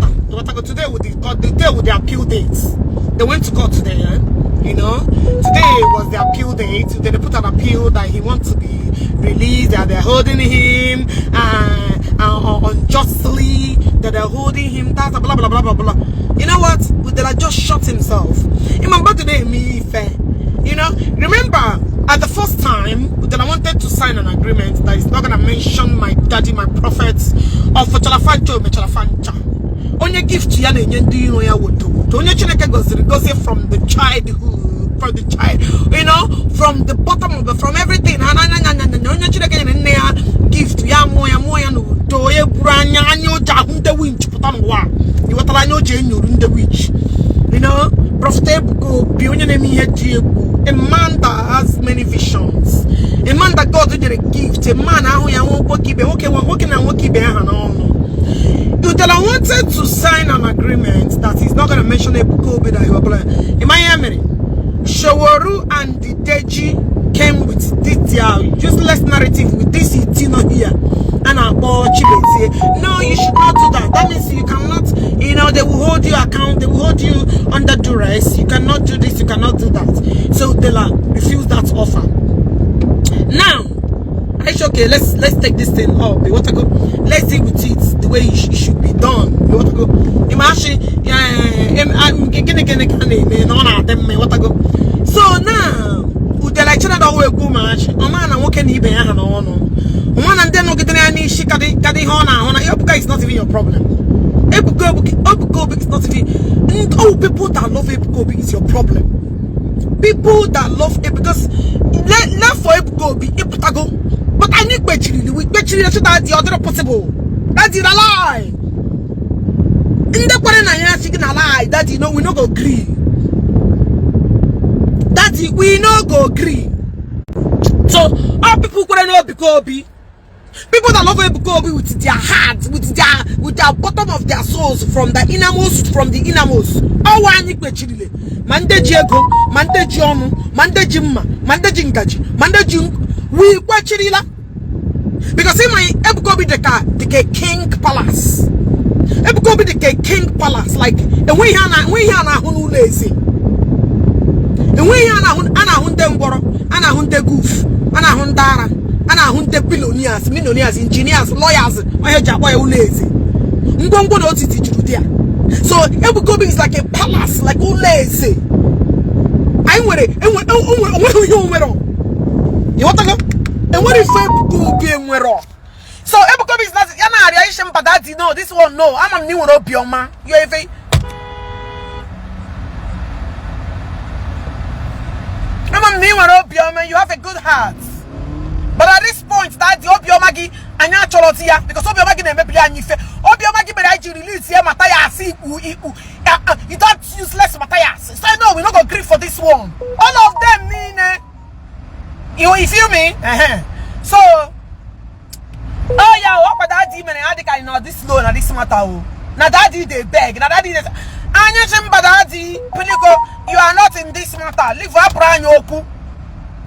matter. Ịghọtago? Today with the day with the appeal date. They went to court today, eh? Today was the appeal date. Today they put an appeal that he wants to be released, that they're holding him unjustly, that they're holding him, that blah blah blah blah blah. You know what? Udela just shot himself. Remember today, me fair. Remember at the first time Udela wanted to sign an agreement that he's not gonna mention my daddy, my prophets, or for Chalafancho, Mechalafancha. Onye gift ya na-enye ndị iro ya woto woto. Onye Chineke gọziri gọzie from the childhood, from the child, from the bottom of the, from everything. Ha na na na na na onye Chineke nyere nne ya gift ya mụọ ya n'udo, ya buru anya anya o ji ahụ ndị winch pụta n'ụwa. Ị ghọtara anya o ji enyoru ndị witch. Prophet Ebuka Obi, onye na-eme ihe dị egwu, a man that has many visions, a man that God nyere gift, a man ahụ ya nwoke ibe nwoke nwoke na nwoke ibe ha n'ọnụ. Udela wanted to sign an agreement that he's not going to mention Ebuka Obi, that he will play. Imanya Sowore and Deji came with this their useless narrative with this Itino here and about Chibezie. No, you should not do that. That means you cannot, they will hold you account, they will hold you under duress. You cannot do this, you cannot do that. So Udela refused that offer. Now, I say, okay, let's take this thing up. You want to go? Let's deal with it the way it should be done. You want to go? Imagine, gịnị ka na-eme na ọ na-adị mma, ịghọtago? So now, Udela chere na ọwa egwu machi ọma na nwoke na ibe ya ha n'ọnụ ọma na ndị nọgidere ya n'isi kadị kadị ihe ọ na-ahụ na Ebuka is not even your problem. Ebuka Obi, Ebuka Obi is not even, oh, people that love Ebuka Obi is your problem. People that love it, because left for Ebuka Obi ịpụtago, but anyị kpechiri, we kpechiri ya that the other possible that is a lie. Ndị kwere na ya sị gị na lie that you know we no go gree, that we no go gree. So all people kwere na Ebuka Obi, people that love Ebuka Obi with their heart, with their bottom of their souls, from the innermost, from the innermost, ọwa anyị kpechirile ma ndị ji ego, ma ndị ji ọnụ, ma ndị ji mma, ma ndị ji ngaji, ma ndị ji we kwechirila, because ịma Ebuka Obi dị ka king palace. Ebuka Obi dị ka king palace, like enweghị ihe a na enweghị ihe a na-ahụ n'ụlọ eze, enweghị ihe a na-ahụ. A na-ahụ ndị ngwọrọ, a na-ahụ ndị goof, a na-ahụ ndị ara, a na-ahụ ndị billionaires, millionaires, engineers, lawyers. Onye ji akpọ ya ụlọ eze, ngwongwo na otiti juru dị ya. So Ebuka Obi is like a palace, like ụlọ eze anyị nwere enwe onweghị ihe onwere, ịghọtago? Enwere ife Ebuka Obi enwere. So Ebuka Obi is not ya na-arịa isi mba, "Daddy, no, this one, no. Ama m na ị nwere obiọma ya efe, ama m na ị nwere obiọma, you have a good heart, but at this point, daddy, obiọma gị anyị achọrọzi ya, because obiọma gị na-emebiri anyị ife. Obiọma gị mere anyị ji release ya Mathias ikpu ikpu you don't useless Mathias. So no, we no go gree for this one." All of them niile, you feel me? So oh yeah, ọkwa daddy mere ya dịka na this low na this matter o na daddy dey beg, na daddy dey anyị chi mba. Daddy, biko, you are not in this matter. Leave, hapụrụ anyị okwu.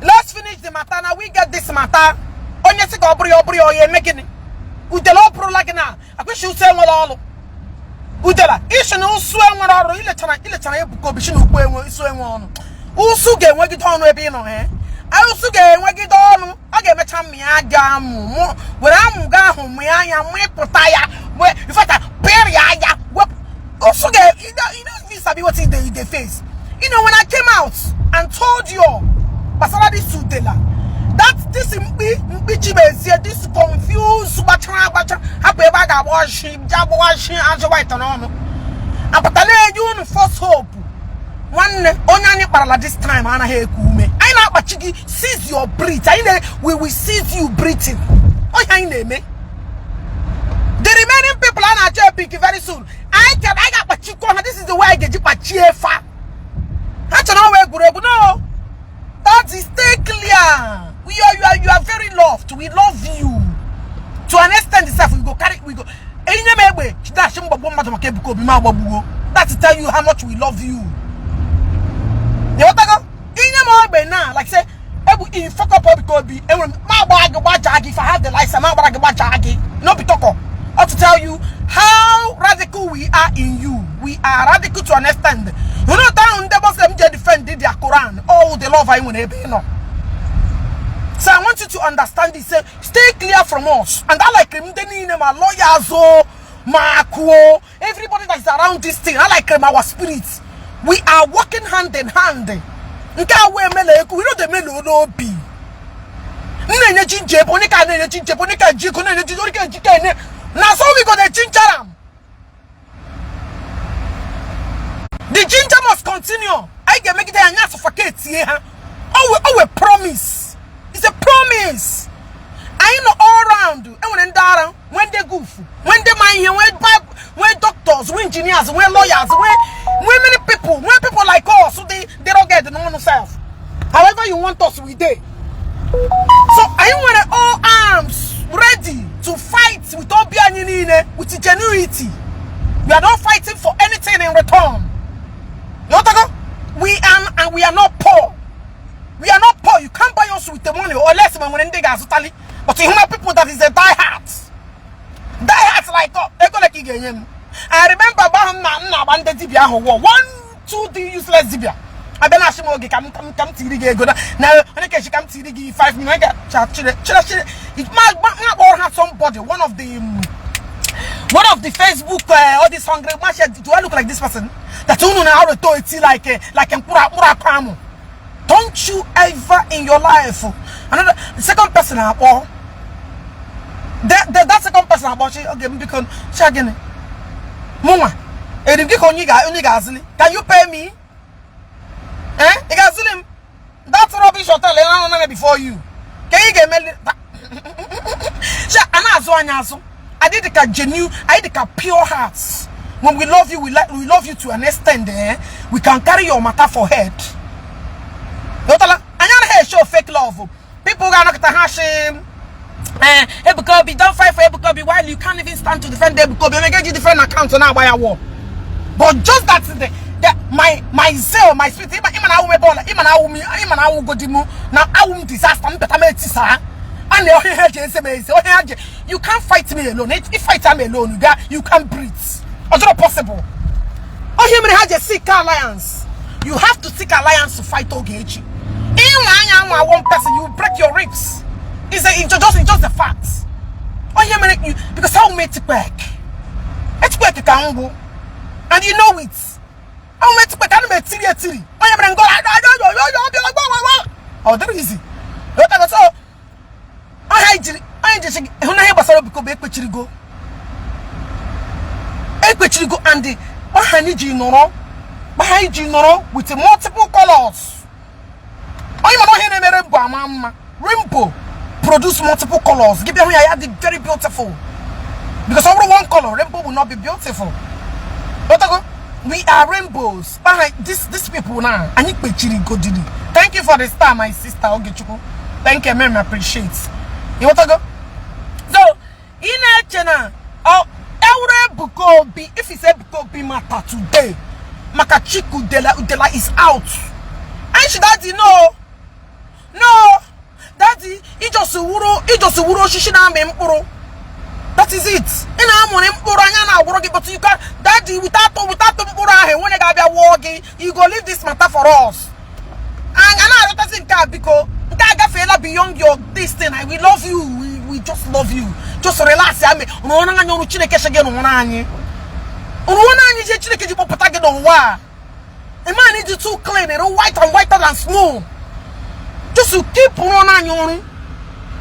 Let's finish the matter na we get this matter. Onye sị ka ọ bụrụ ya, ọ bụrụ ya, ọ ya eme gịnị? Udele, ọ bụrụla gị na akwụsị ụsụ enwere ọrụ. Udela isi na ụsụ enwere ọrụ, ilechara ilechara Ebuka Obi si na ukwu enwe isu enwe ọnụ. Ụsụ ga-enwegide ọnụ ebe ị nọ he, ụsụ ga-enwegide ọnụ. Ọ ga-emecha mmịa gị amụ mụ were amụ gị ahụ mịa anya mịpụta ya ifeta pịrịa ya wepụ ụsụ ga. You don't even sabi wetin dey face. When I came out and told you all gbasara this Udela, that this mkpi mkpi Chimezie, this confused gbachara agbacha, hapụ ebe a ga-agba ọchị ji agbawachi azụ white n'ọnụ apụta na-enye unu false hope. Nwanne, onye anyị kparala this time anaghị eku ume. Anyị na-akpachi gị, seize your breath. Anyị na we will seize you breathing. Onye anyị na-eme the remaining people a na-achọ epic very soon, anyị ka anyị ga-akpachikwa ha. This is the way anyị ga-eji kpachie fa. Ha chọrọ ọwa egwuregwu. No, that is, stay clear. We are you are you are very loved. We love you to an extent itself. We go carry, we go enye m egbe dash mgbagbo mmadụ maka Ebuka Obi ma agbagbuo. That to tell you how much we love you. Ịghọtago? Inye m egbe na like say ebu in fuck up Ebuka Obi, enwere m ma agba gị gbajaa gị. If I have the license, ma agbara gị gbajaa gị. No be talk or to tell you how radical we are. are radical to an extent. Hụrụ otu ahụ ndị Muslim ji defend their Quran, all the love anyị nwere ebe ị nọ. So I want you to understand this. Say, stay clear from us. And I like ndị niile, ma lawyers o, ma akụ o, everybody that is around this thing. I like our spirit. We are working hand in hand. Nke a wee mele ego, we no dey mele n'obi. M na-enye ginger ebe onye ka na-enye ginger ebe onye ka ji ego na-enye ginger, onye ka ji ka enye. Na so we go dey ginger am. The ginger must continue. Anyị ga-emegide ya anya suffocate ha. O we promise. It's a promise. Anyị nọ all round. Enwere ndị ara, nwee ndị goofu, nwee ndị ma ihe, nwee doctors, nwee engineers, nwee lawyers, nwee many people, nwee people like us dị rugged n'ọnụ self. However you want us, we dey. So anyị nwere all arms ready to fight with obi anyị niile, with genuinity. We are not fighting for anything in return. You know, we are, and we are not poor. We are not poor. You can't buy us with the money unless when ndị ga-azụtali. But you human people that is a die hard. Die hard like us. Ego like ị ga-enye m. I remember mgbe ahụ m na-agba ndị dibịa ahụ wọ one two the useless dibịa. Abịa na-achị m oge ka m tiri gị ego na onye ka echi ka m tiri gị 5 million ga cha chire chire chire. Ma kpọrọ ha somebody, one of the Facebook, all this hungry man said, "Do I look like this person that unu na how to eti like mkpụrụ akpụrụ akụ amụ?" Don't you ever in your life. Another the second person akpọ that second person akpọ chi okay, biko chi gịnị mụnwa eri gị ka onye ga-azụli. Can you pay me? Eh, ị ga-azụli m that rubbish hotel ị na-anọ na before you ka ị ga-emeli chi a na-azụ anyị azụ. Anyị dị ka genuine, anyị dị ka pure hearts. When we love you, we love you to an extent, eh? We can carry your matter for head. Ghọtala? Anyị anaghị show fake love. People ga-anọkọta ha shi, eh, Ebuka Obi, don't fight for Ebuka Obi while you can't even stand to defend Ebuka Obi. Emege ji different account na-agba ya war. But just that the my zeal, my spirit, ịma na awụ m ebe ọla, ịma na awụ m, ịma na awụ godi mụ na awụ m disaster m bata m etisa. A na ohe ha ji eze m eze, ohe ha ji. You can't fight me alone. If fight am alone, you can't breathe. It's not possible. Ohe mere ha ji seek alliance. You have to seek alliance to fight Ogechi. Ịnwa anya anwa one person, you break your ribs. It's just the facts. Ohe mere you, because how m etikpek. Etikpek ka ngwụ. And you know it. How m etikpek, ana m etiri etiri. Onye mere ngo ọ dịrị easy. So ọha ijiri anyị ji hụ na ihe gbasara Ebuka Obi ekpechirigo. Ekpechirigo and ọha anyị ji nọrọ, ọha anyị ji nọrọ with multiple colors. Onye mana ọhịa na-eme rainbow ama mma. Rainbow produce multiple colors. Gị bịa hụ ya, ya dị very beautiful. Because ọ bụrụ one color, rainbow will not be beautiful. Otago, we are rainbows. Ọha this people now, anyị kpechiri godiri. Thank you for the star, my sister Ogechukwu. Thank you, ma'am, appreciate. Ịghọtago? So, ị na-eche na ọ ewuru Ebuka Obi, if it's Ebuka Obi matter today, maka Chiku Udela, Udela is out. Anyị should daddy, no. No. Daddy, ị just wuru osisi na-amị mkpụrụ. That is it. Ị na-amụrị mkpụrụ anya na-agwụrụ gị, but you can, daddy, without mkpụrụ ahụ enwere ga-abịa wụọ gị. You go leave this matter for us. A na-arịọtasị nke a, biko, nke a gafeela beyond your this thing. We love you, we just love you. Just relax ya, me rụọrọ anyị ọrụ Chineke sị gị rụọrọ anyị, rụọrọ anyị ihe Chineke ji kpọpụta gị n'ụwa a. A man is too clean and white and whiter than snow. Just to keep rụọrọ anyị ọrụ.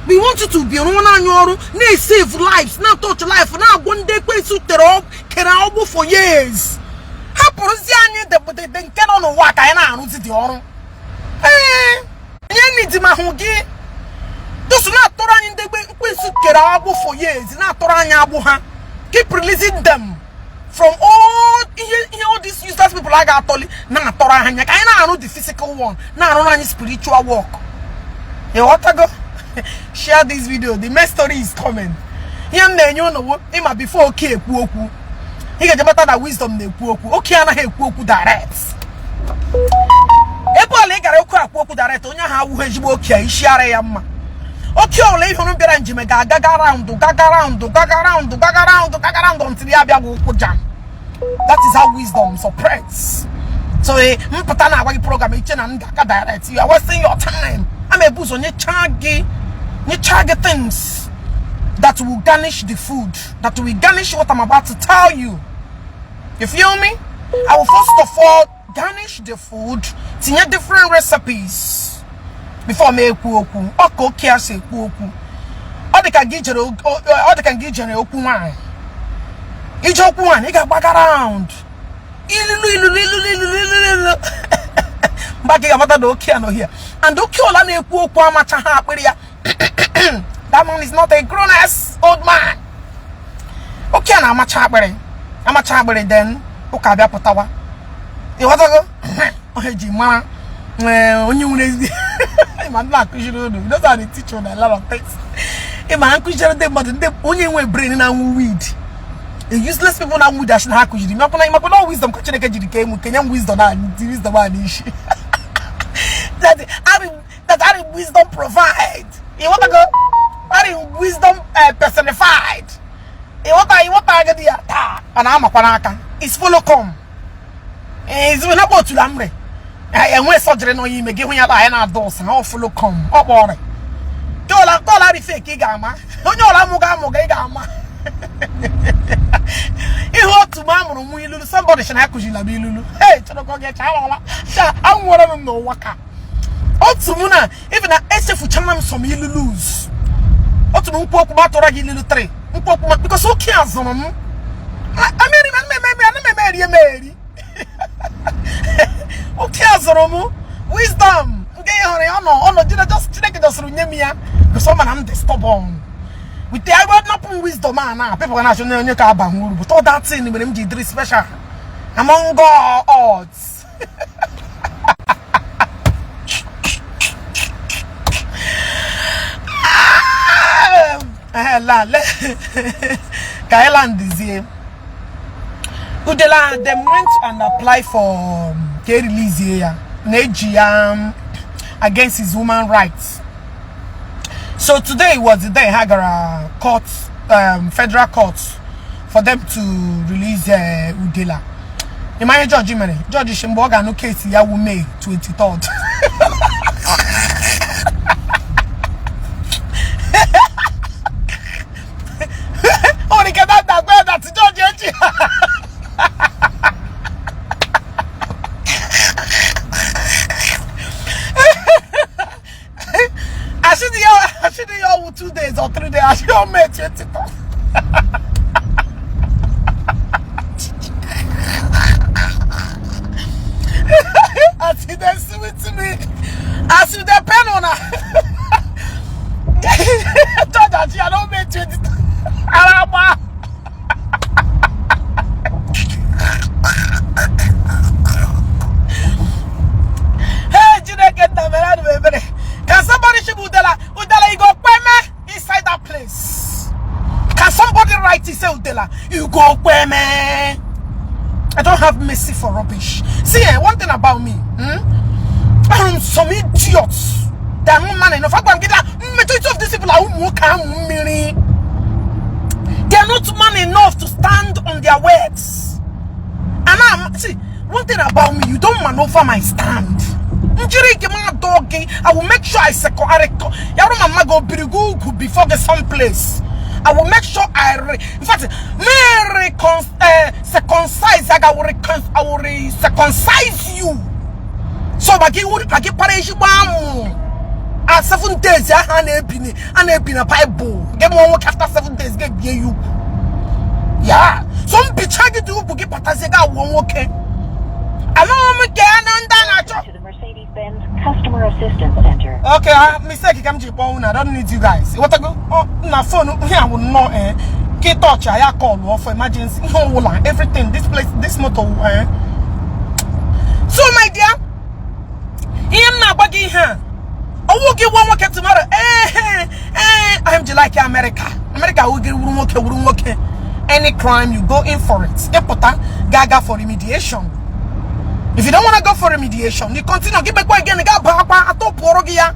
We want you to be rụọrọ anyị ọrụ, na-save lives, na-touch life, na-agwọ ndị ekwensu tere kere ọgbụ for years. Hapụrụzi anyị debụdebe nke nọ n'ụwa ka anyị na-arụzi dị ọrụ. Ee, nye nidi ma hụ gị just na-atọrọ anyị ndị ekwensu kere agbụ for years, na-atọrọ anyị agbụ ha. Keep releasing them from all ihe all these useless people a ga-atọli na-atọrọ anya ka anyị na-arụ the physical one, na-arụ anyị spiritual work. Ịghọtago? Share this video. The main story is coming. Ihe m na-enye unu ịma before oke ekwu okwu, ị ga-eje mata na wisdom na-ekwu okwu. Oke anaghị ekwu okwu direct. Ebe ọla ị gara okwu akwu okwu direct, onye ahụ awụghị ezigbo oke, isi ara ya mma. Oke ọla ị hụrụ bịara njem ga-agaga round, gaga round, gaga round, gaga round, gaga round ntiri ya bịa gwa ụkwụ jam. That is how wisdom operates. So m pụta na-agwa gị program, iche na m ga-aka direct, you are wasting your time. Ama ebu ụzọ nyechaa gị things that will garnish the food, that will garnish what I'm about to tell you. You feel me? I will first of all garnish the food, tinye different recipes before m ekwu okwu. Ọ ka oke a si ekwu okwu, ọ dị ka gị jere okwu nwaanyị. Ije okwu nwaanyị, ị ga-agbaga round ilulu, ilulu, ilulu, ilulu, ilulu, ilulu, mgbe aka ị ga-amata na oke a nọ here. And oke ọla na-ekwu okwu amachaghị akpịrị ya. That man is not a grown ass old man. Oke a na-amacha akpịrị, amacha akpịrị, then ụka abịa pụtawa. Ịghọtago? Ọ eji mara onye nwere ezi ịma ndị na-akụziri unu. Those are the teach a lot of things. Ịma nkụziri ndị mmadụ, ndị onye nwe brain na-anwụ weed, the useless people na-anwụ weed, asị na ha kụziri. Ịmakwana wisdom ka Chineke jiri kee m, kenye m wisdom na wisdom a n'isi, that are wisdom provide. Ịghọtago? Are wisdom personified. Ịghọta agadi ya taa, ọ na-amakwa n'aka. Is follow come ezigbo na otula mre enwe sọjiri nọ ime gị hụ ya anyị na-ada ụsa. Ọ follow come, ọ kpọrọ kọla kọla rife ka ị ga-ama onye ọla amụga amụga. Ị ga-ama ihe otu m amụrụ mụ ilulu. Somebody sị na ya kụziri m ilulu. Hey, chọrọ ka ọ ga-eche alala sha anwụọrọ m n'ụwa ka otu mụ na even na echefuchana m some ilulus. Otu m nkwu okwu ma tụrụ gị ilulu 3 nkwu okwu ma because oke azụrụ m ameri ana m emeri emeri. Oke azụrụ m wisdom nke ị hụrụ ya, ọ nọ jide just Chineke jọsịrị nye m ya because ọ ma na m dị stubborn with the agba napụ wisdom a na people ga na-achọ onye ka aba uru. But all that thing mere m ji dịrị special among all odds. La le ka anyị landizie. Udela them went and apply for ka e release ya na-eji ya against his human rights. So today was the day ha gara court, federal court, for them to release Udela. Ịma ihe judge mere? Judge shi mgbe ọ ga-anụ case ya wu May 23rd. O nwere ike na agwa ya that judge echi asị dị ya ọwụ 2 days or 3 days, asị ọ May 23rd. As you dey sweet me, as you dey pain una, judge asị ya no May 23rd. Ara gba. Hey, Chineke nna, mere anụ m ebere. Can somebody ship Udela? Udela, you go kweme inside that place. Can somebody write it, say Udela, you go kweme? I don't have mercy for rubbish. See, one thing about me, Some idiots. They are not man enough. I'm getting majority of these people are ụmụ nwoke amụ mmiri. They are not man enough to stand on their words. And I'm see, one thing about me, you don't maneuver my stand. Njiri nke m adọ gị, I will make sure I second I reco ya bụrụ mama go birigo ugwu before the some place. I will make sure I re in fact me recon circumcise I will re circumcise you. So maka iwu ka gị kpara ezigbo amụ a 7 days ahụ a na-ebi na Bible gị mụọ nwoke, after 7 days gị bie ya ugwu ya. So mbicha gị dị ugwu gị patazie gị awụọ nwoke. Amaghị m nke ya na ndị a na-achọ. To the Mercedes-Benz Customer Assistance Center. Okay, mistake ka m ji kpọọ unu. I don't need you guys. Ịghọtago? Ọ na phone ihe a wụ nnọọ ke touch ya call for emergency, ihe ọwụla, everything, this place, this motor. So my dear, ihe m na-agwa gị, ihe a ọwụ gị nwa nwoke tomorrow. Ee, I'm ji like America. America wụ gị wuru nwoke, wuru nwoke. Any crime, you go in for it. Ịpụta ga-aga for remediation. If you don't want to go for remediation, you continue gị mekwa again, ga aba akwa atọpụrụ gị ya.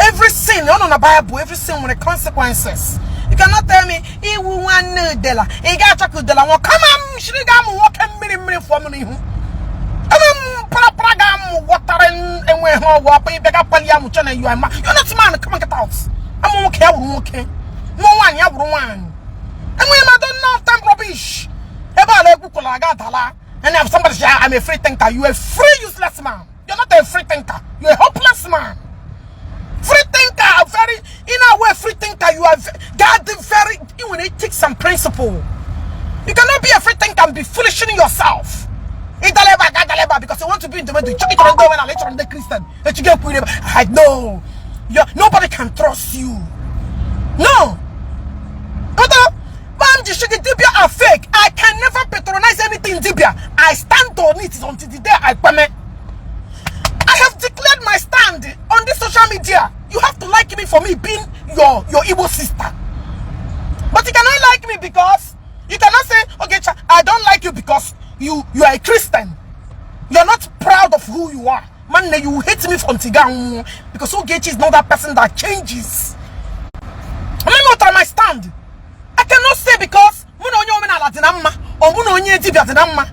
Every sin ọ nọ na Bible, every sin nwere consequences. You Cannot tell me iwu nwanne udela ị ga-achọ ka udela nwụọ kama m shiri ga-amụ nwoke mmiri mmiri fụọ m n'ihu ebe m parapara ga-amụ wọtara enweghị ọgwụ akpa ịbịa ga pali ya mụcha na you are man. You're not man. Come on, get out. Amụ nwoke ya wụrụ nwoke, mụọ nwaanyị ya wụrụ nwaanyị. Enweghị m, I don't know time rubbish ebe ala egwu kwụrụ aga adala. And if somebody say I'm a free thinker, you a free useless man. You're not a free thinker, you're a hopeless man. Free thinker, very in a way, free thinker, you are God very, you will ethics and principle. You cannot be a free thinker and be foolishing yourself. Idaleba, gadaleba, because you want to be in the middle. Ịchọrọ ndị omenala, ịchọrọ ndị Christian. Echi ga-ekwu ire. I know. You, nobody can trust you. No. Bam Jishigi dibia are fake. I can never patronize anything dibia. I stand on it until the day I come. I have declared my stand on this social media. You have to like me for me being your Igbo sister. But you cannot like me because you cannot say, "Okay, I don't like you because you are a Christian." You're not proud of who you are. Man, you hate me from Tigang because Ogechi is not that person that changes. I'm not my stand. I cannot say because mụ na onye omenala dị na mma or mụ na onye dibịa dị na mma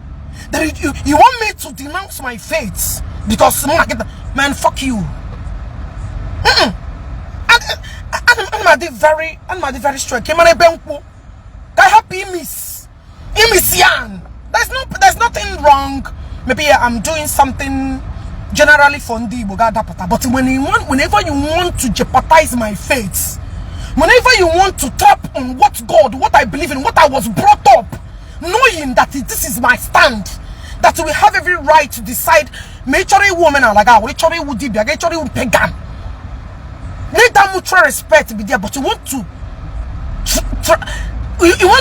that you want me to denounce my faith because mụ na gị, man, fuck you. Ana m adị very straight. Ka ị mara ebe nkwụ ka I hapụ imiss yan. There's nothing wrong. Maybe I'm doing something generally for ndị Igbo ga-adapụta, but whenever you want to jeopardize my faith, whenever you want to tap on what God, what I believe in, what I was brought up knowing, that this is my stand, that we have every right to decide ma ị chọrọ iwu omenala gị awụ, ị chọrọ iwu dibịa gị, ị chọrọ iwu pagan, let that mutual respect be there. But you want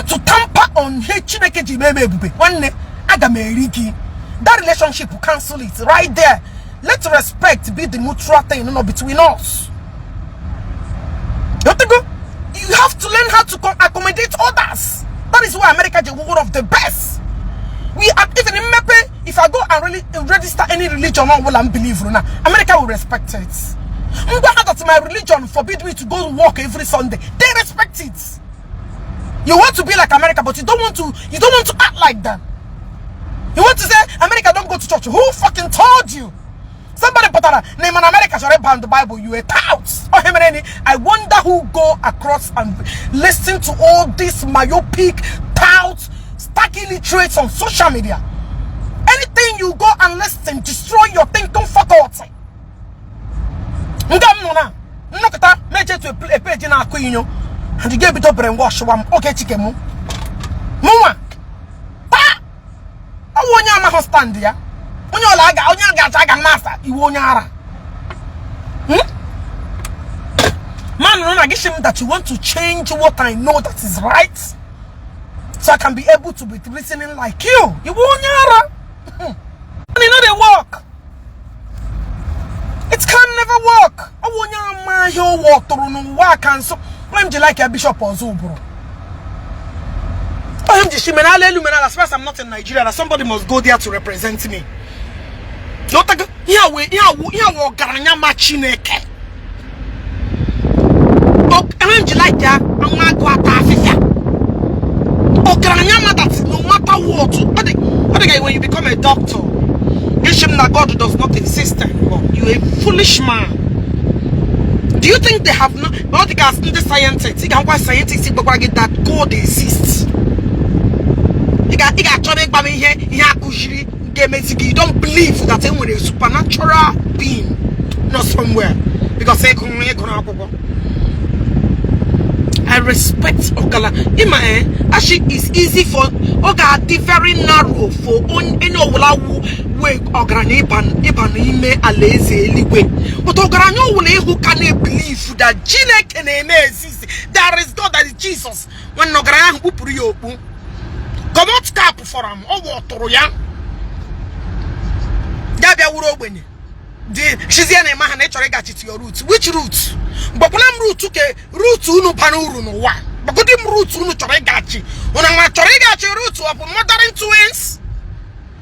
to tamper on ihe Chineke ji mee m ebube, nwanne, aga m eri gị. That relationship, cancel it right there. Let respect be the mutual thing between us. You have to go. You have to learn how to accommodate others. That is why America is one of the best. We are even in Mepe. If I go and really register any religion or will and believe now, America will respect it. Ngwa that my religion forbid me to go work every Sunday. They respect it. You want to be like America, but you don't want to act like them. You want to say America don't go to church. Who fucking told you? Somebody put a name in America should ban the Bible. You a tout. Oh, him and I wonder who go across and listen to all these myopic touts, stark illiterates on social media. Anything you go and listen, destroy your thinking faculty. Nga m nọ na nnọkọta meje to a page na-akụ inyo and you get brainwash wa m oge chike mụ mụnwa taa ọwụ onye amaghị stand ya, onye ọla aga onye a ga-acha aga masa iwu onye ara. Man, no, na gị m that you want to change what I know that is right so I can be able to be listening like you. Iwu onye ara. You know they work. It can never work. Ọwụ onye amaghị ụwa tụrụ n'ụwa ka nso. Onye m ji like ya, Bishop ọzọ ụbụrụ. Onye m ji shi menala elu menala, as far as I'm not in Nigeria, that somebody must go there to represent me. Ghọtago? Ihe a wee ihe a wee ọgaranya ma Chineke. Onye m ji like ya, nwa agụ ata afịfịa. Ọgaranya ma that no matter what, ọ dị ka when you become a doctor, you shame that God does not exist anymore. You a foolish man. Do you think they have not? All the guys, ndị scientists, ị ga-agwa scientists gbakwara gị that God exists. Ị ga-achọrọ ịgba m ihe akụziri ga-emezi gị. You don't believe that e nwere a supernatural being not somewhere because ịgụrụ akwụkwọ. I respect Okala. Ima actually it's easy for ọ ga-adị very narrow for onye ọbụla wu wee ọgaranya ịba n'ime alaeze eluigwe. But ọgaranya ọbụla ịhụ ka na-ebelieve that Chineke na-eme exist, there is God, that is Jesus. Nwanne, ọgaranya ahụ kpupụrụ ya okpu. Comot cap for am, ọ wọtụrụ ya. Ya bịa wuru ogbenye. Dị chizie na ịma ha na ị chọrọ ịgachi to your root. Which root? Gbakwala m root ke root unu bara uru n'ụwa. Gbagodi m root unu chọrọ ịgachi. Unu nwa chọrọ ịgachi root of mothering twins?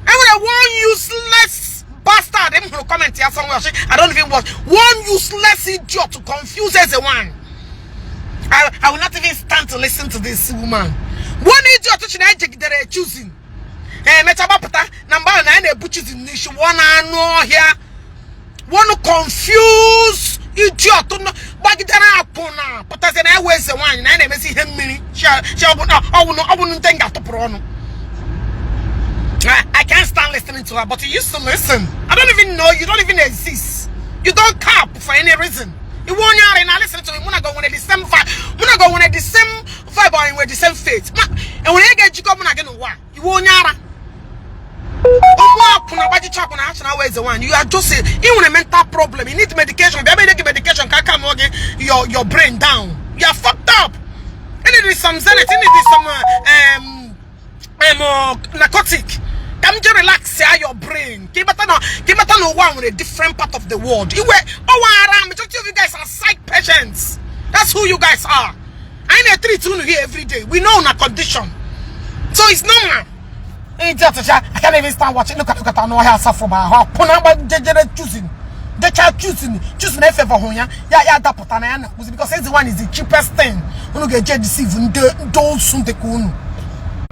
Enwere one useless bastard m hụrụ comment ya somewhere. Sị, I don't even watch. One useless idiot to confuse eze nwanyị. I will not even stand to listen to this woman. One idiot chi na ejegidere choosing. Emecha gbapụta na mgbe ahụ na ya na-ebu choosing n'isi wụọ na anụ ọhịa. One confused idiot gbagidere akwụna pụtazi na ewe eze nwaanyị na ya na-emezi ihe mmiri ọwụnụ ndị nga tụpụrụ ọnụ. I can't stand listening to her, but you used to listen. I don't even know. You don't even exist. You don't cap for any reason. You won't now listen to me. Muna go the same vibe. Muna go the same vibe or with the same faith. And when you get you come again, you won't. You are just a, you want a mental problem. You need medication. Baby, take medication. Can't come your brain down. You are fucked up. You need some Zenith. You need some narcotic. Come to relax your brain. Keep it on one with a different part of the world. You were oh, majority of you guys are psych patients. That's who you guys are. I need 3 here every day. We know our condition, so it's normal. I can't even stand watching. Look at no hair suffer by her. Choosing. The child choosing favor ya ya da putana because the one is the cheapest thing. Unu get deceive those soon the kunu.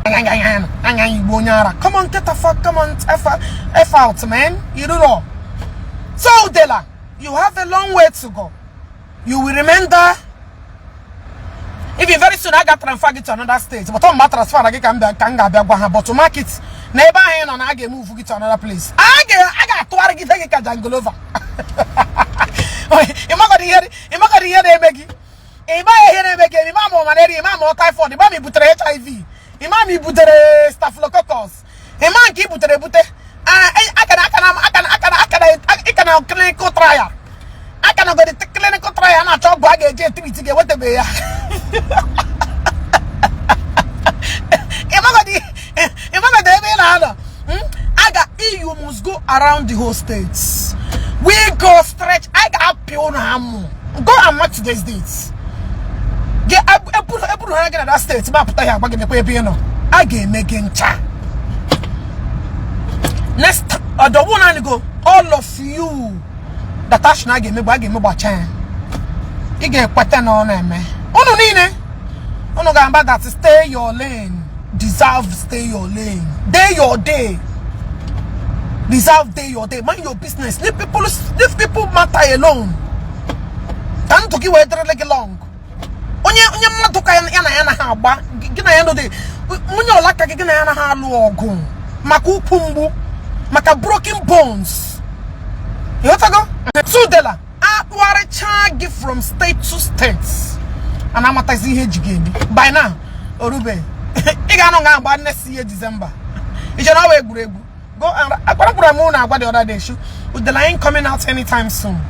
Come on, get the fuck, come on, F out, man. You don't know. So Dela, you have a long way to go. You will remember. Even very soon I got transferred to another state. But on my transfer I can be but to market never and I get move to another place. I got to get take a Jangolova. Typhoid, HIV, Imami butere staphylococcus, Imam ki butere bute. I can clinical trial. I can go to clinical trial and I talk about treat get what be ya. You must go around the whole states. We go stretch. I got pure. Go and match today's dates. Get up that state. I get making cha. Next, the one I go. All of you. That I get me by give me by chan. You get pattern on me. Oh no, Nene. Oh no, that stay your lane. Deserve stay your lane. Day your day. Deserve day your day. Mind your business. Leave people matter alone. Don't talk you like long. Onye mmadụ ka ya na ya na ha agba gị na ya no dey onye ọlaka gị na ya na ha alụ ọgụ maka ukwu mgbu maka broken bones. Ịghọtago? So Dela akpụgharịcha gị from state to state and amatazi ihe eji gị eme by now orube ị ga-anọ nga agba next year December. Iche na ọ egwuregwu. Go and akparakwara m na agwa the other day shu Udela ain't coming out anytime soon.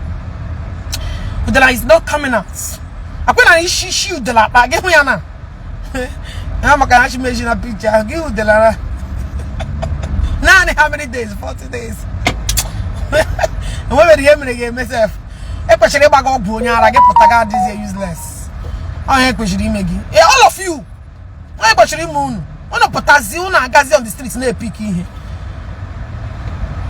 Udela is not coming out. Akwena ishi shi Udela akpa gị hụ ya na ha maka ha chimeji na picture ahụ gị Udela naanị how many days? 40 days. Enwebere ihe mere ga-eme sef. Ekwesịrị ịgba gị ọgwụ onye ara gị pụta ga adịzie useless. Onye kwesịrị ime gị. All of you. Onye kwesịrị ime unu. Unu pụtazi unu agazi on the street na-epik ihe.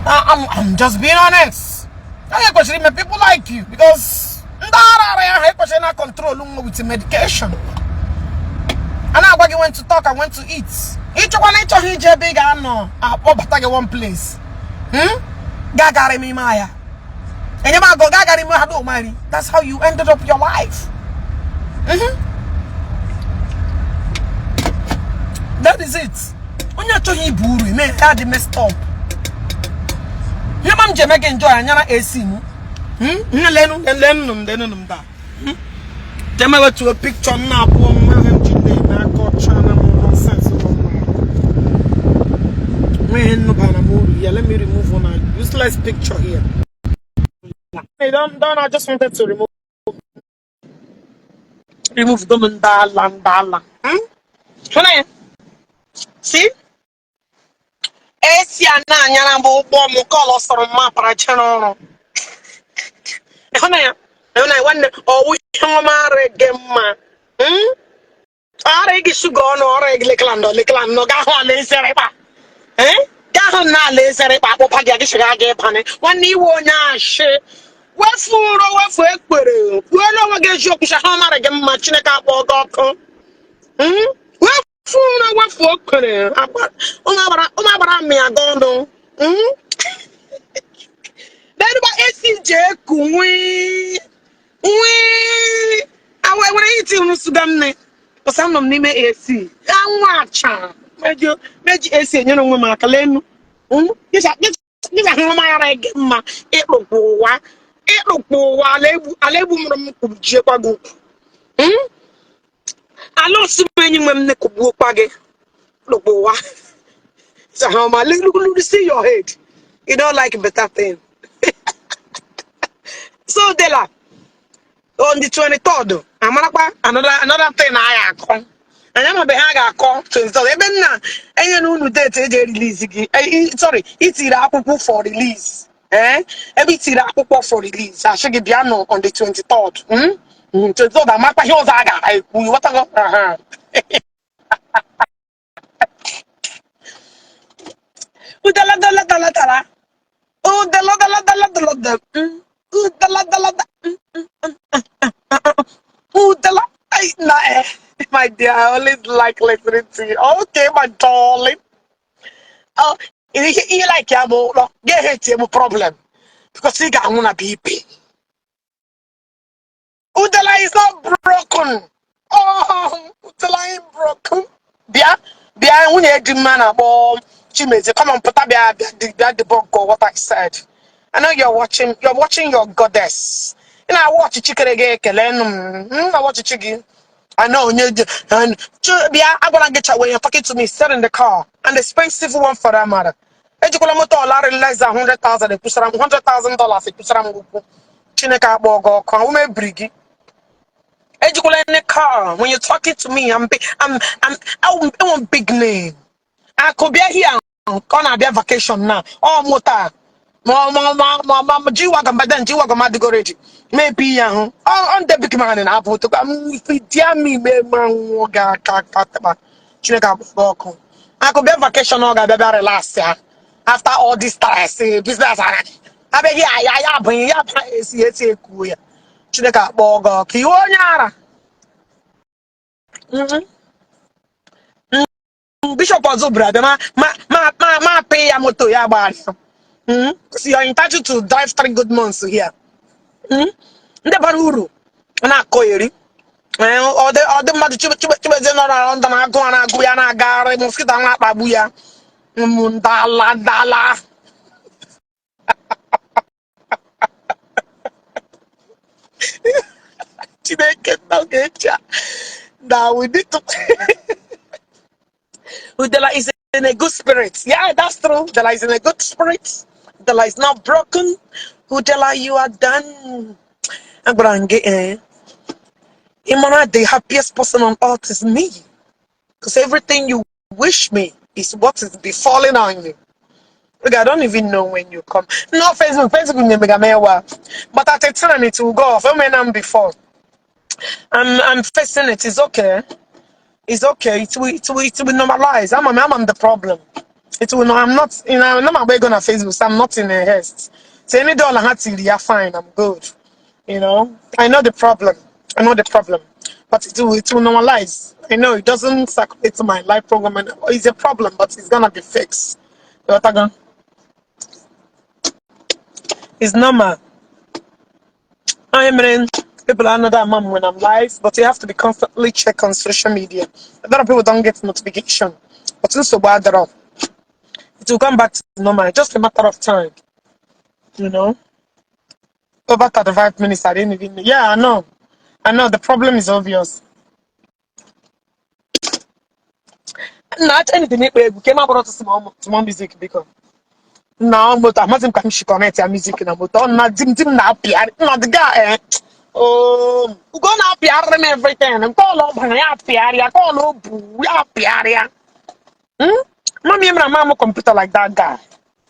I'm just being honest. Onye kwesịrị ime people like you because ndị ara ara ya ha ekwesịrị na control nwa with medication. A na-agwa gị when to talk and when to eat. Ịchọkwa na ịchọghị ije ebe ị ga-anọ akpọbata gị one place. Gagara m ime ahịa. Enyemago gagara ime ha do. That's how you ended up your life. That is it. Onye achọghị ibu uru eme ya dị messed up. Nye ma m ji eme gị enjoy anyara AC m. Lenu lenu m lenu m da. Jema wetu picture na abụọ m ahụ m ji na-eme aka ọcha na m nonsense nọ mma. Yeah, let me remove one useless picture here. Hey, don't, I just wanted to remove them ndala. See? Esi ana anyara bụ ụgbọ m kọlọ sọrọ mma para chere ọrụ. Ịhụnanya, nwanne ọwụ ihe ọma arị gị mma. Arị gị shuga ọnụ ọrụ gị leklandọ leklandọ gaa hụ ala ezere ịkpa. Gaa hụ na ala ezere ịkpa akpụkpa gị gị shiga gị ịbanye. Nwanne iwe onye ashị. Wefu ụrọ, wefu ekpere, kwuelu onwe gị eziokwu. Sha ha mara gị mma, Chineke akpọ gị ọkụ. Wefu ụrọ, wefu ekpere, ụmụ agbara amị aga ọnụ. N'ebe esi ji eku nwii nwii awa nwere iti unu suga nne pụsa nọ m n'ime AC. Anwụ acha meji meji AC enyere onwe m aka lenu. Gịsa hụ mara gị mma ịkpụkpụ ụwa, ịkpụkpụ ụwa ala egbu mụrụ m kwujiekwa gị ukwu. Ala osumenyi nwe m nne kụgbuokwa gị kpụkpụ ụwa. Gịsa hụ ma look, see your head. You don't like better thing. So Dela, on the 23rd, amarakwa another thing anyị akọ. Anyị amabeghị ha ga-akọ 23rd ebe nna enye na unu date eji release gị. Sorry, itiri akwụkwọ for release, ebe itiri akwụkwọ for release, asị gị bịa nọ on the 23rd. 23rd, amakwa ihe ọzọ a ga-ekwu, ịghọtago? Aha. Udala dala dala dala. Udala dala dala dala dala. Udala dala dala. Udala. Ay, nah, eh. My dear, I always like listening to you. Okay, my darling. Oh, ihe like ya bụ ụlọ ga-eheti m problem because ị ga-anwụ na BP. Udala is not broken. Oh, Udala ain't broken. Bịa, bịa, nwunye di mma na-akpọ Chimezie. Come on, pụta, bịa, bịa, bịa debunk what I said. I know you're watching, you're watching your goddess. Ị na-awa ọchịchị kere gị ekele nụ m. M na-awa ọchịchị gị. I know onye and bịa agwara gị cha when you're talking to me, sit in the car, and expensive one for that matter. Ejikwala moto ọlarị less than 100,000 ekwusara m $100,000 ekwusara m okwu. Chineke akpọ gị ọkụ, ahụ mebiri gị. Ejikwala any car when you're talking to me. I'm big, I want big name. Akụ bịa here ka ọ na-abịa vacation na ọ moto a ma G-Wagon, but then G-Wagon adịgo ready mebi ya ahụ ọ ndị big man na-abụ ụtụkwa m dia m ime ma nwụọ gị aka aka taba. Chineke akpọ gị ọkụ. Akụ bịa vacation, ọ ga-abịa bịa relax ya after all this stress, business abịaghị ya ya abụghị ya ba esi esi ekuo ya. Chineke akpọ gị ọkụ, iwe onye ara. Bishop ọzọ bụrụ abịa ma pay ya moto ya gbara. So you're entitled to drive 3 good months here. Ndị bara uru ọ na-akọ eri. Ọ dị mmadụ Chimezie nọ na London, agụ a na-agụ ya na-agagharị, mosquito na-akpagbu ya. Ndala ndala. Chineke nna ga-eche na we need to. Udela is in a good spirit. Yeah, that's true. Udela is in a good spirit. Udela is not broken. Udela, you are done. Agwara m gị, Imara, the happiest person on earth is me. Because everything you wish me is what is befalling on you. Look, I don't even know when you come. No, Facebook, Facebook never me. But at a time it will go off. I mean, I'm before. I'm facing it. It's okay. It's okay. It will normalize. I'm the problem. It will not. I'm not. You know, I'm not going on Facebook. So I'm not in a haste. So any dollar had to, yeah, fine. I'm good. You know, I know the problem. I know the problem, but it will normalize. I know it doesn't circulate to my life program, and it's a problem, but it's gonna be fixed. You know? It's normal. I mean, people are not that mom when I'm live, but you have to be constantly check on social media. A lot of people don't get notification, but it's so bad at all. It will come back to normal, just a matter of time. You know, over 35 minutes, I didn't even. Yeah, I know. I know the problem is obvious. Not anything. Came out to small music because na moto amaghị m ka m si connect ya music na moto ọ na di m na-apịarị na the guy, oh, Ugo na-apịarị m everything nke ọla ọ bara ya apịarị ya ka ọla o bu ya apịarị ya. Mami emere ama m kọmputa like that guy.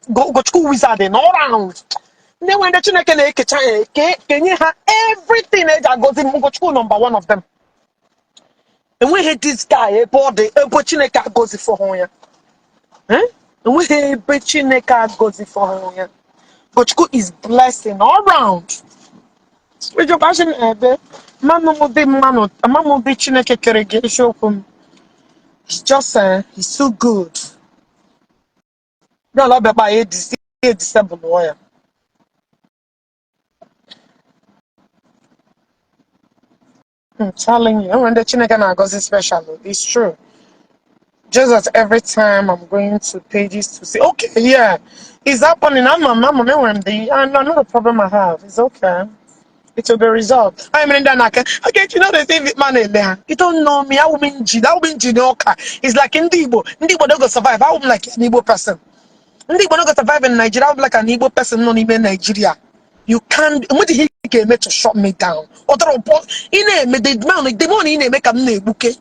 Ugochukwu wizard na all round ndị nwe ndị Chineke na-ekecha ya eke kenye ha everything eji agọzi m. Ugochukwu number one of them. Enweghị this guy ebe ọ dị ebe Chineke agọzi fọhụ ya. Enweghị ebe Chineke agọzi fọhụ ya. Ugochukwu is blessing all round. Eziokwu, asị m ebe mmanụ m dị, mmanụ ama m ụdị Chineke kere gị, eziokwu m. It's just he's so good. Bịa ala bịakpa ya edisebụl ya. I'm telling you, enwere ndị Chineke na-agọzi special. It's true. Just that every time I'm going to pages to say, okay, yeah, it's happening. I'm the I know the problem I have. It's okay. It will be resolved. I mean, then I can, okay, you know the thing with man there. You don't know me. I will be engineer. I will be engineer. It's like in Igbo. Ndị Igbo don't go survive. I will be like an Igbo person. Ndị Igbo don't go survive in Nigeria. I will be like an Igbo person not even Nigeria. You can't. What did he get to shut me down? Other ị na-eme the man, the money ị na-eme ka m na-egbuke.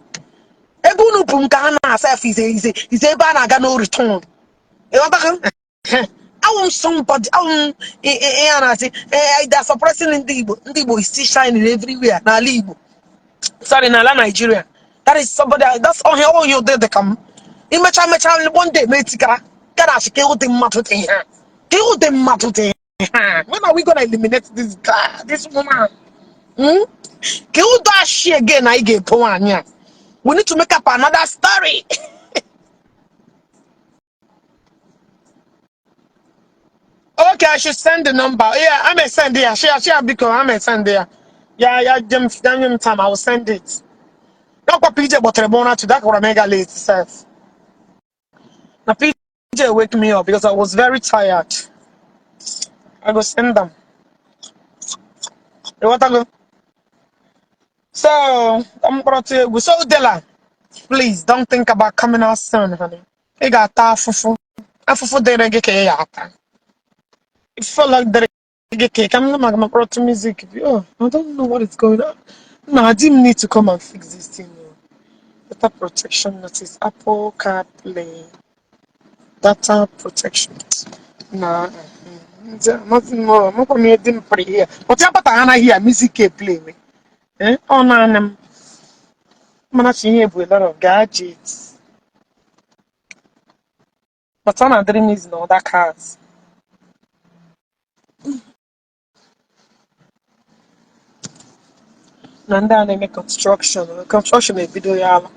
Ebe unu bụ nke a na-asa efe ize ize ebe a na-aga no return. Ịghọtago? Awụ m somebody, awụ m ihe a na-asị, they are suppressing ndị Igbo. Ndị Igbo is still shining everywhere n'ala Igbo. Sorry, n'ala Nigeria. That is somebody, that's ọhịa ọhịa ụdị dị ka m. Imecha mecha one day ma etikara gara asị ka ụdị mmadụ dị ha. Ka ụdị mmadụ dị ha. When are we gonna eliminate this guy, this woman? Hmm? Ka ụdị ashị again anyị ga-epo nwaanyị a? We need to make up another story. Okay, I should send the number. Yeah, I may send it. Share, because I may send it. Yeah, Jim, time. I will send it. Not what PJ, but Trebona to that or mega late self. Now PJ wake me up because I was very tired. I go send them. You want to go? So I'm going to so Della, please don't think about coming out soon, honey. You got that fufu. Afufu dere gị ka ị ga-ata. It felt like dere gị ka I'm not gonna to music. Oh, I don't know what is going on. No, I didn't need to come and fix this thing. Data protection notice, Apple CarPlay, data protection. Nah, nothing more. I'm not going to put here. But you put here music play me. Eh? Oh no, I'm not here with a lot of gadgets. But on a dream is no other cars. Na ndị a na-eme construction, construction ebido ya ala.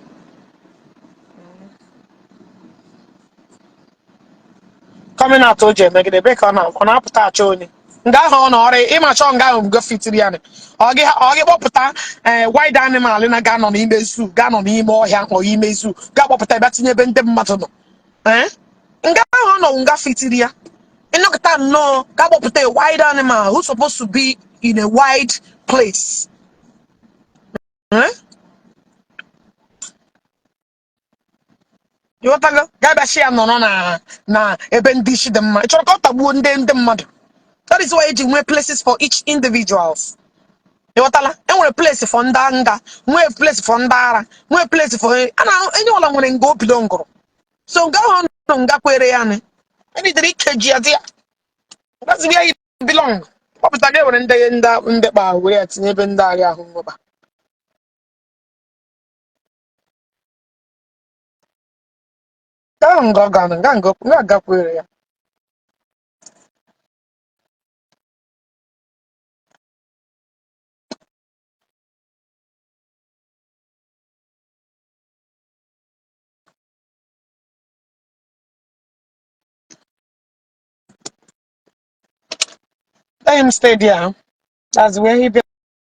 Coming out o ji emegide ebe ka ọ na-apụta achọ onye nga ahụ ọ nọ ọrịa ịma chọọ nga ahụ ngo fitiri ya ọ gị kpọpụta ee wild animal na ga-anọ n'ime zoo, ga-anọ n'ime ọhịa ma ime zoo, ga-akpọpụta ebe tinye ebe ndị mmadụ nọ. Ee, nga ahụ ọ nọ nga fitiri ya ịnọkọta nnọọ ga-akpọpụta a wild animal who's supposed to be in a wide place. Eh? Ịghọtago? Ga-abịa ya nọrọ na ebe ndị isi dị mma. Ị chọrọ ka ọ tagbuo ndị mmadụ? That is why eji nwee places for each individuals. Ịghọtala? Enwere place for ndị nga, nwee place for ndị ara, nwee place for a na enye ọla nwere nga obido ngụrụ. So nga ahụ ọ nọ nga kwere ya nị enidere ikeji ya dị ya. That's where he belong. Kpọpụta ga ewere ndị kpa were ya tinye ebe ndị agha ahụ nweba. Nga ahụ nga ọ ga nga nga nga gakwere ya. Let him stay there. That's where he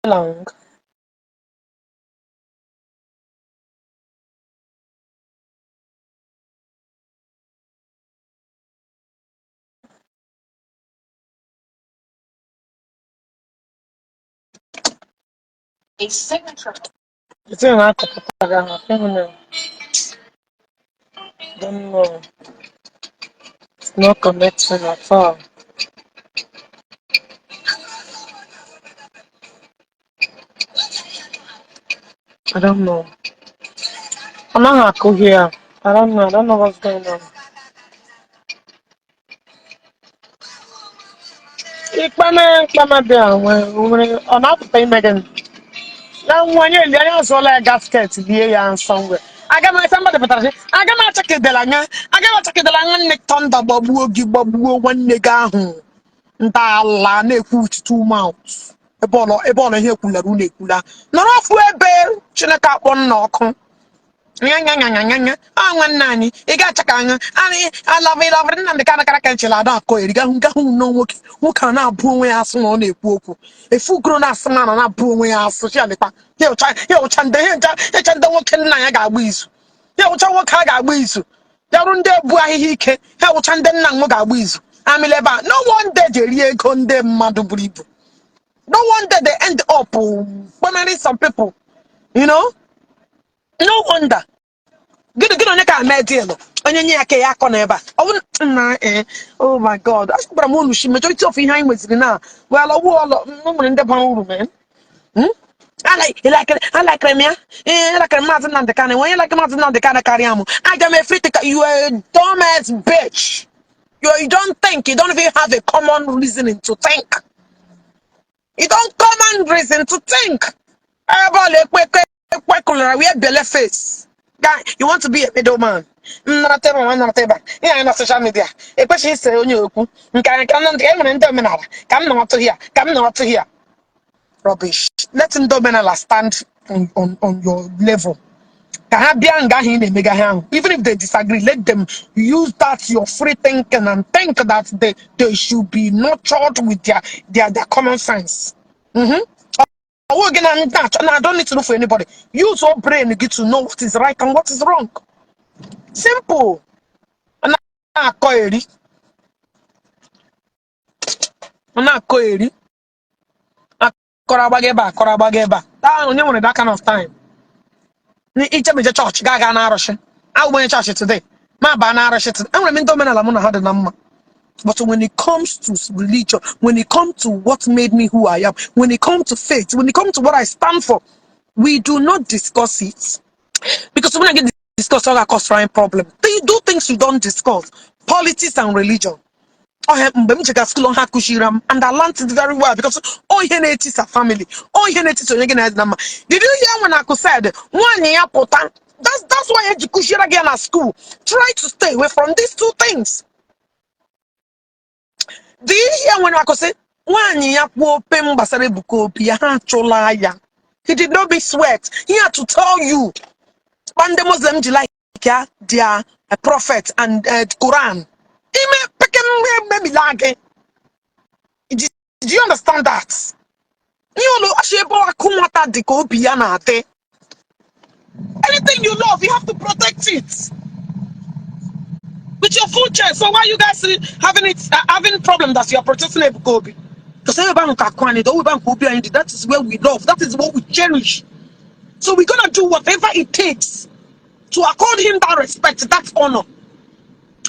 belong. It's in I don't know. It's not connecting at all. I don't know. I'm not happy here. I don't know. I don't know what's going on. Ikpeme bịa nwere ọ na-apụta ime gịnị? Ya nwa onye eli anya zụọla ya gasket lie ya somewhere. Aga m somebody pụtara sị, aga m achakidela anya, aga m achakidela anya nne tọnda gbagbuo gị, gbagbuo nwanne gị ahụ. Ntọala na-ekwu with two mouths. Ebe ọlọ ebe ọlọ ihe ekwulara unu ekwula. Nọrọ ofu ebe Chineke akpọ nna ọkụ. Nya nya nya nya nya nya. Ah, nwanne anyị, ị ga-acha ka anya. Anyị alava ịlavara Nnamdị Kanụ kara ka nchela ada akọ eri gahụ gahụ nnọọ nwoke nwoke a na-abụ onwe ya asụ na ọ na-ekwu okwu. Efu goro na-asị ma na na-abụ onwe ya asụ ya lekwa. Ya ụcha ndị ya ụcha ndị nwoke nna ya ga-agba izu. Ya ụcha nwoke a ga-agba izu. Ya rụ ndị ebu ahịhịa ike, ha wụcha ndị nna m ga-agba izu. Amịla ebe a. No wonder ji eri ego ndị mmadụ buru ibu. No wonder they end up kpamari some people. You know? No wonder. Gịnị onye ka mee deal? Onye nye ya ka ya akọ n'ebe a. Ọ bụ nna eh, oh my God. Asịkwara m unu shi majority of ihe anyị nweziri na well, ọwụ ọlọ m nwere ndị bara uru man. Hmm? I like m ya. Eh, I like Maazị Nnamdi Kanu. Onye like Maazị Nnamdi Kanu karịa m. Aga m efrite ka you are a dumbass bitch. You don't think. You don't even have a common reasoning to think. You don't common reason to think. Ebe ọ na-ekwe ekwe ekwe wee bele face. Guy, you want to be a middleman. Nnarata ebe nwa nnarata ebe a. Ihe anyị na social media. Ekwechighị ise onye okwu. Nke anyị ka Nnamdi e nwere ndị omenala. Ka m nọrọtụ here. Ka m nọrọtụ here. Rubbish. Let ndị omenala stand on your level. Ka ha bịa nga ahụ ị na-emega ha ahụ. Even if they disagree, let them use that your free thinking and think that they should be nurtured with their common sense. Ọwụ gị na ndị achọ na I don't need to look for anybody. Use your brain gị to know what is right and what is wrong. Simple. Na-akọ eri. Na-akọ eri. Akọrọ agbaga ebe a, akọrọ agbaga ebe a. Taa onye nwere that kind of time. Ichebeje chọọchị gaa gaa na arụsị. Awụ m onye chọọchị today. Ma baa na arụsị today. Enwere m ndị omenala mụ na ha dị na mma. But when it comes to religion, when it comes to what made me who I am, when it comes to faith, when it comes to what I stand for, we do not discuss it. Because when I get discuss all that cause problem. They do things you don't discuss. Politics and religion. Oh, mgbe m jega school ha kụziri m and I learned it very well because oh ihe na-etisa family, oh ihe na-etisa onye gị na na mma. Did you hear when Aku said nwaanyị ya pụta? That's why eji kụziere gị ya na school. Try to stay away from these two things. Do you hear when Aku say nwaanyị ya kwuo ope m gbasara Ebuka Obi ya ha achụla ya? He did not be sweat. He had to tell you. Kpa ndị Muslim ji like ya their prophet and Quran. Ime pekem ememila gị. Do you understand that? Ihe ụlọ achọ ebe akụ nwata dị ka obi ya na-adị. Anything you love, you have to protect it with your full chest. So why you guys having it having problem that you are protecting Ebuka Obi? Because ebe ahụ ka akụ anyị dị, ebe ahụ ka obi anyị dị. That is where we love. That is what we cherish. So we're gonna do whatever it takes to accord him that respect, that honor.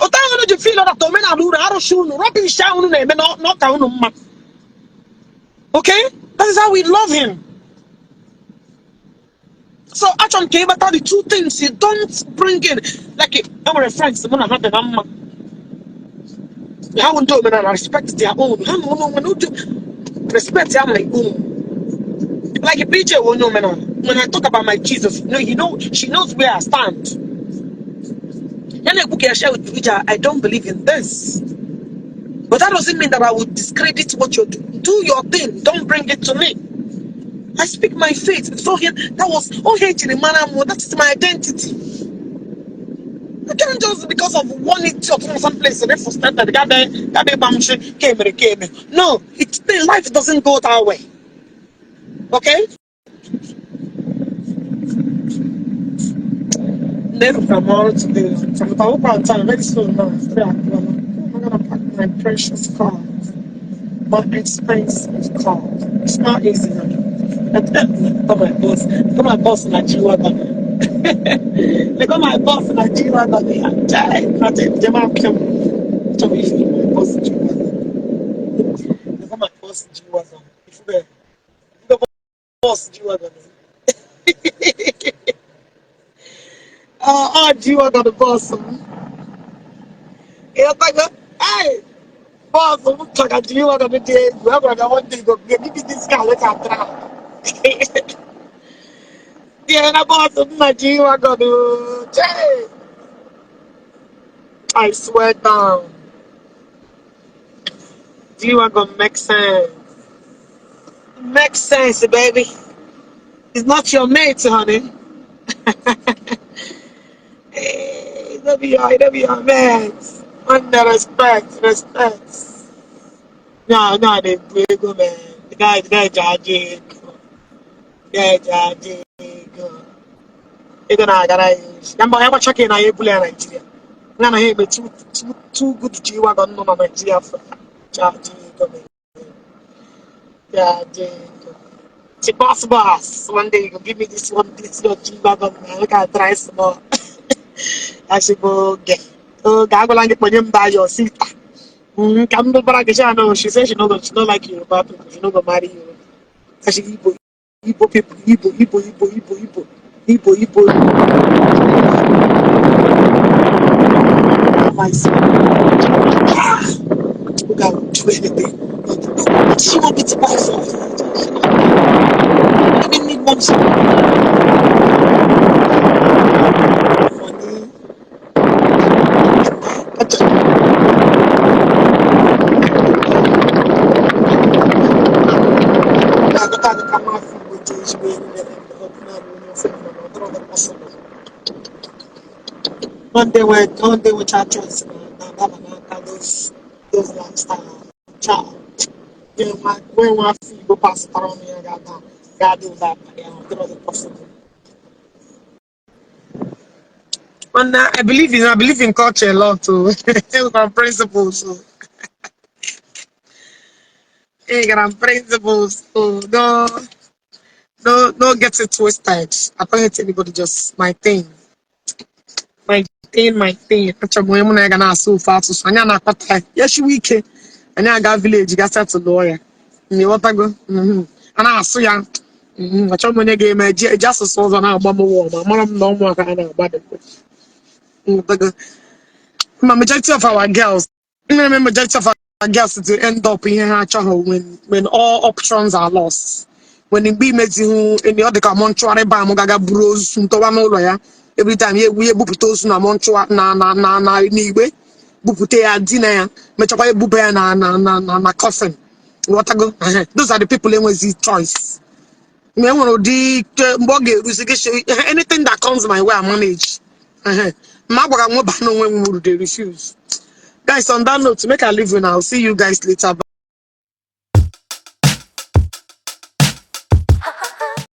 Otu ahụ unu ji feel that omenala unu arụsị unu rubbish ahụ unu na-eme n'ọka unu mma. Okay? That is how we love him. So achọrọ m ka ị ghọta the two things you don't bring in. Like enwere friends mụ na ha dị na mma. Ha wụ ndị omenala, respect their own. Ha na ụlọ onwe na respect ya my own. Like PJ wụ onye omenala. When I talk about my Jesus, no, you know, she knows where I stand. Ya na-ekwu ka ya share with PJ, I don't believe in this. But that doesn't mean that I will discredit what you're doing. Do your thing. Don't bring it to me. I speak my faith. So here, that was oh here that is my identity. I can't just because of one idiot from some place and frustrated. Came. No, it's life doesn't go that way. Okay? Never from all today. From the on time, very soon now. It's 3 o'clock. I'm gonna pack my precious car. My expensive car. It's not easy, honey. Got my boss. Got my boss in a G-Wagon. They got my boss in a G-Wagon. My boss in G-Wagon. They got my boss in G-Wagon. If you got boss G-Wagon. Oh, G-Wagon, the boss. Hey, boss, I'm talking to you. I'm going to I'm going to go give me this car. Let's try. Yeah, the boss of my G-Wagon. I swear down. G-Wagon makes sense. Makes sense, baby. It's not your mate, honey. Hey, it don't be your mate. Under respect, respect. No, they ego, man. The guy charge ego. Guy charge ego. Ego na-agara ya ozi. Na mba ya gbacha ka na ya ebula ya Nigeria. Ya na ha eme two good G-Wagon nọ na Nigeria for charge ego, man. Charge ego. Say, "Boss, boss, one day you go give me this one, this your G-Wagon, man. Look at try small." I should go get. Oh, ga agwala gị kponye m da your sister. Ka m dụbara gị sha no, she say she no like Yoruba people, she no go marry Yoruba. She Igbo, Igbo people, Igbo, Igbo, Igbo, Igbo, Igbo, Igbo, Igbo. My son. Ah, look, I will do anything. What do you want me to buy for? I didn't need money. Money. Agụta agụta m afọ Igbo ji ezigbo enyi mere mgbe ọ bụla bụ onye ofe mana ọ dịrọ possible. One day nwecha choice na na-adaba n'aka those lifestyle child. Nwe nwa afọ Igbo pasịtara ọnụ ya ga-ada ga-adị ụda abalị ahụ, ọ dịrọ possible. Man, I believe in culture a lot too. Enwere principles. So. Enwere principles. So no get it twisted. I don't hate anybody, just my thing. My thing, my thing. Achọrọ m onye mụ na ya ga na-asụ ofe asụsụ. Anyị a na-akpata ya. Ya shiwe ike. Anyị aga village ga settle ya. Ịghọtago? A na-asụ ya. Achọrọ m onye ga-eme eji asụsụ ọzọ na-agba m wọ ma mara m na ụmụaka a na-agba dị. Ịghọtago? Ma majority of our girls to end up ihe ha achọghị when all options are lost. When mgbe imezighị enyi ọ dị ka mortuary balm gaga buru ozu ntọwa n'ụlọ ya every time ya egbu ya ebupụta ozu na mortuary na n'igbe bupụta ya dina ya mechakwa ebuba ya na coffin. Ghọtago? Ehe. Those are the people enwezi choice. Mgbe e nwere ụdị mgbe ọ ga-eruzi gị anything that comes my way, I manage. Ehe. Ma a gwara m nweba n'onwe m uru, they refuse. Guys, on that note, make I leave you now. See you guys later.